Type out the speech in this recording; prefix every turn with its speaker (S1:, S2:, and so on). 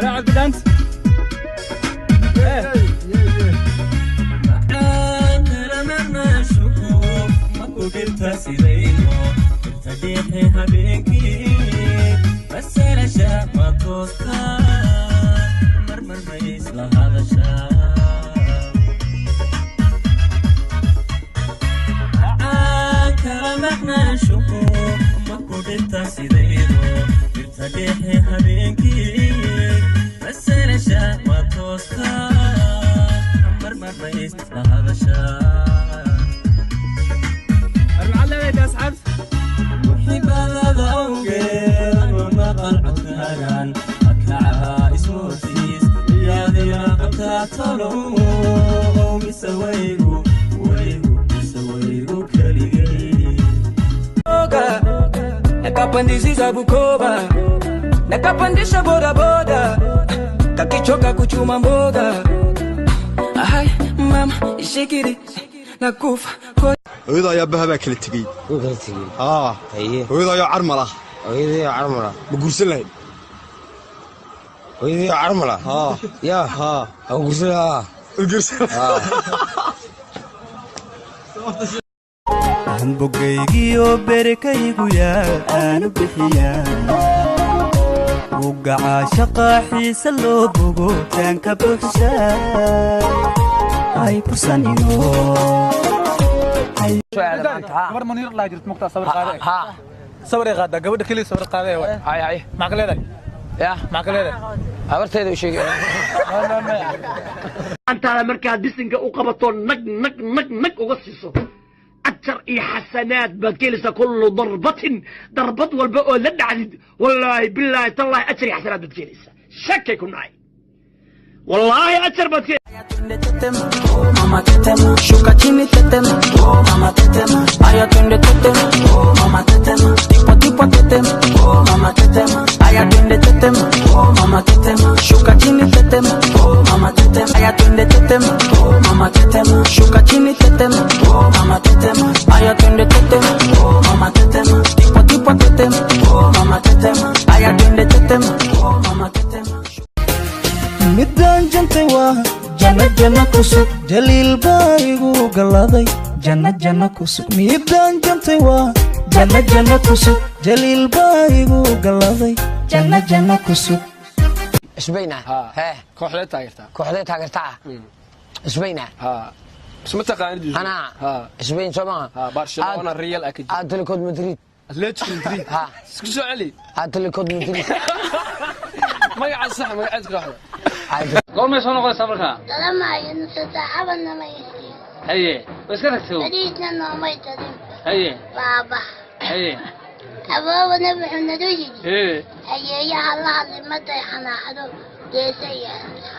S1: Cabdidhaant.
S2: Nakapandisha Bukoba, nakapandisha boda boda, kakichoka kuchuma mboga. Ay mama shake it, nakufa.
S3: Hooyada ayaa bahabaa kala tegey.
S4: Way kala tegey.
S3: Haa.
S4: Haye.
S3: Hooyada ayaa carmal ah.
S4: Hooyadii carmala.
S3: Ma guursan lahayd?
S4: Hooyadii carmala.
S3: Haa.
S4: Yaa.
S3: Haa.
S4: Aan guursan lahaa.
S3: Ma guursan.
S4: Haa.
S5: Bogaygiyo berkaygu yaal aanu bixiyaa ugaca shaqa xiise loo bogo taanka buuxshaa ay bursanino.
S1: Gabar Muniir laa jirto mugtaa sawir qaade. Sawir ay qaadaa gabadha keliya sawir qaade waay.
S6: Hay hay.
S1: Maxaa ka leedahay?
S6: Ya.
S1: Maxaa ka leedahay?
S6: Habarteeda u sheegay.
S7: Antaada markaad bisinka u qabato nag nag nag nag uga siiso ajar iyo xasanaad baad ka helaysaa. Kullu darbatin, darbad walba oo la dhacdid, wallaahi bilaahi tallaahi ajar iyo xasanaad baad ka helaysaa. Shakay ku nacay, wallaahi ajar baad ka
S2: Oh mama tetema, shuka chini tetema. Oh mama tetema, aya twende tetema. Oh mama tetema, tipo tipo tetema. Oh mama tetema, aya twende tetema. Oh mama tetema, shuka chini tetema. Oh mama tetema, aya twende tetema. Oh mama tetema, shuka chini tetema. Oh mama tetema, aya twende tetema. Oh mama tetema, tipo tipo tetema. Oh mama tetema, aya twende tetema. Oh mama tetema.
S5: Midaan jantay waa janno janno ku sug, Jaliil baa igu galladay. Janno janno ku sug, midaan jantay waa janno janno ku sug, Jaliil baa igu galladay. Janno janno ku sug.
S6: Isbayna. Hee.
S8: Kooxdee taageertaa?
S6: Kooxdee taageertaa? Isbayna.
S8: Haa. Isma taqaanid?
S6: Anaa.
S8: Haa.
S6: Isbayn soo maaha.
S8: Haa, Barcelona, Real aa ka jira.
S6: Atletico Madrid.
S8: Atletico Madrid.
S6: Ha.
S8: Isku soo celi.
S6: Atletico Madrid.
S8: Magaca sax, magaceed kooxda.
S9: Goormay soo noqonaysaa markaa?
S10: Garanayo, nusa saacabana ma isiin.
S9: Haye, way iska tagtay.
S10: Bariisna noomay tarin.
S9: Haye.
S10: Baaba.
S9: Haye.
S10: Awowana wuxuu nagu yidhi
S9: ee
S10: ayeeyaha la hadli maday xanaaqdo geesa yeelata.